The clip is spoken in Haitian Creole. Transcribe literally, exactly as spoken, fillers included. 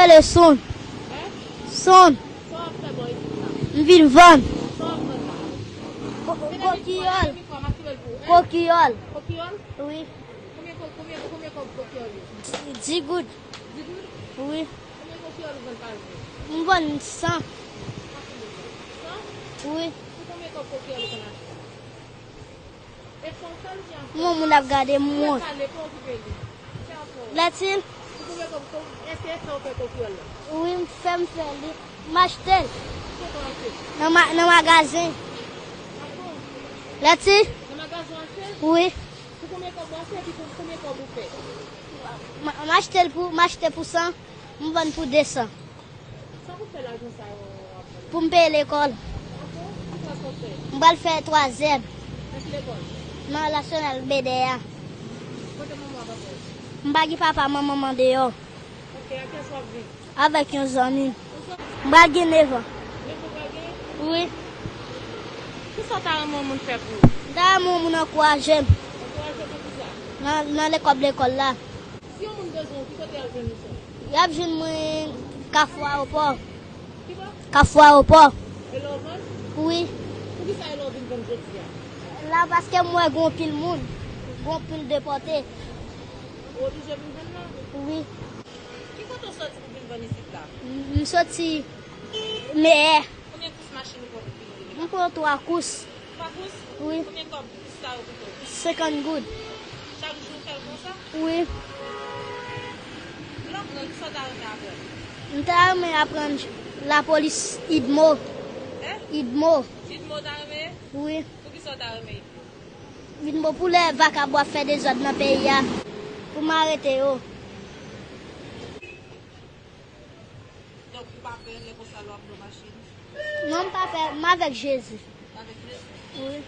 Le son. Son. M vin vann. Ko- Kokiyòl. Kokiyòl. Wi. Di goud. Wi. M vann san. Wi. Yon moun ap gade m wont. Lètil. Wi, m fè, m fè li. M achte l. Nan ma- nan magazen. Lètil. Wi. M- m achte l pou, m achte pou san, m vann pou de san. Pou m peye lekòl. M pral fè twazyèm. Nan Nasyonal Bedè a. M pa gen papa, manman m andeyò. Avèk yon zanmi m. M pral gen nèf an. Wi. M ta renmen yon moun ankouraje m. Nan, nan lekòb lekòl la. Si yon moun bezwen w, ki kote y ap jwenn ou sou? Y ap jwenn mwen Kafou Ayewopò. Kafou Ayewopò. E la w vann? Wi. Poukisa e la w vin vann jodi a? La paske m wè gon pil moun, gon pil depòte. Ou oblije vin vann la? Wi. Ki kote w soti pou vin vann isit la? M, m soti Meyè. Konbyen kous machin ou pran pou vin rive la? M pran twa kous. Twa kous? Wi. Konbyen kòb kous sa yo koute w? Senkant goud. Chak jou w fè l konsa? Wi. Lè w gran, kisa w ta renmen aprann? M ta renmen aprann lapolis, idmo. Hein? Idmo. Idmo w ta renmen ye? Wi. Poukisa w ta renmen idmo? Idmo pou lè vakabon ap fè dezòd nan peyi a, pou m arete yo. Donk, ou pa pè lè konsa lè w ap nan machin? Non, m pa pè, m avèk Jezi. Avèk Jezi? Wi.